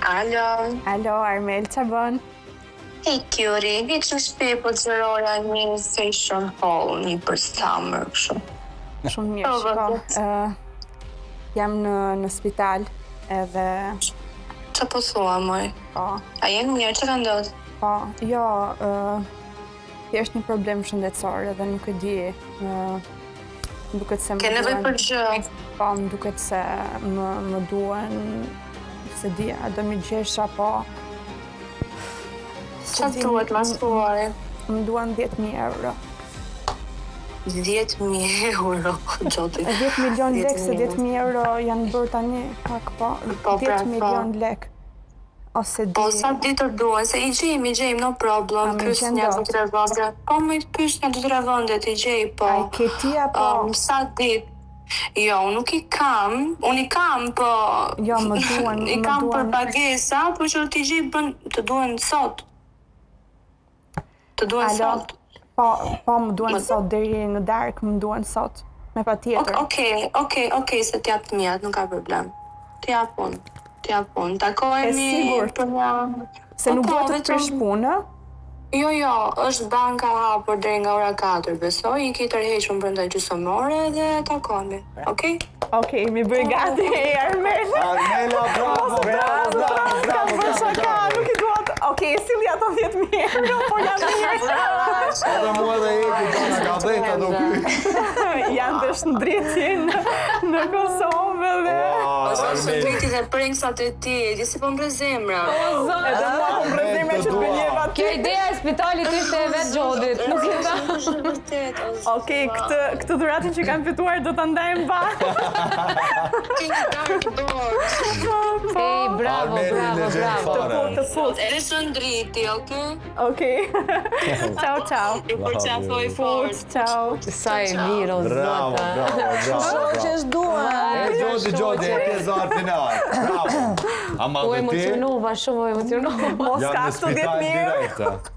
Alo. Alo, Armel, ça bën? Hey Kyuri, veç në shtëpi po xhiroja një fashion haul, një për summer, kështu. Shumë mirë, Po, shiko. vërtet. ë, jam në në spital edhe Ça po thua, moj? po, A je mirë, ça ka ndodhur? po, jo, ë thjesht një problem shëndetësor edhe nuk e di, ë më duket se më Ke nevojë duhen- për gjë? Po, më duket se më, më duhen, s'e di, a do m'i gjesh apo... Ça S'e di, duhet, ma thuaj? Më duhen 10.000 euro. 10.000 euro, Gjoti. 10 milion lek, se 10.000. 10.000 euro janë bërë tani pak, po, Po, pra, 10 po. milion lek. Ose di... Po, sa ditë të duhen, se i gjejmë, i gjejmë, no problem, A, më pyes gjen një dot? dy tre vende. Po, më pyes një dy tre vende, t'i gjej, po. A i ke ti apo... Um, sa ditë? Jo, unë nuk i kam, unë i kam, po... Jo, më duhen, I më kam për duhen. pagesa, po që t'i gjej bën, të duhen sot. Të duhen Alo? sot. Po, po, më duhen Më- sot, deri në darkë më duhen sot. Me patjetër. Okej, okej, okej, se t'jap të miat, nuk ka problem. T'jap unë, t'jap unë. Takohemi E sigurt? për një... Se nuk Po, duhet të vetëm- prish punë, Jo, jo, është banka hapur deri nga ora 4, besoj, i ke tërhequr brenda gjysmë ore dhe takohemi. Okej? Okej, mi bëj gati, Armel. Armela, bravo, bravo, bravo, Kam bravo, bërë bravo, shaka, bravo. nuk i dua të... Okej, silli ato 10.000 euro, po janë mirë. Edhe mua dhe Egi, dona ka dheta do ky. Janë të shndriti në, në Kosovë dhe... Ua, Ose Armel. shëndriti dhe pranksat e ti, di si po mbre zemra. Edhe mua po më zemra të që të dua. gënjeva ty. Kjo ideja e spitalit ishte e vetë Gjodit, nuk e tha. Është vërtet, o zot. Okej, këtë, këtë dhuratën që kam fituar do ta ndajmë bashkë. Ke një darkë dorë. Ej, bravo, Armeli bravo, legjend bravo. fare. Të put. Edhe shëndriti, okej? Okej. Ciao, ciao. Ju përqafoj fort. Ciao. Sa e mirë, o Bravo, zot. a. bravo, bravo. Shoqe bravo. s'duan. E Gjodi, Gjodi, e ke zarë final. Bravo. Ama U dhe ti, emocionova, shumë u emocionova. Mos jam ka në këto spital 10.000 euro. direkte.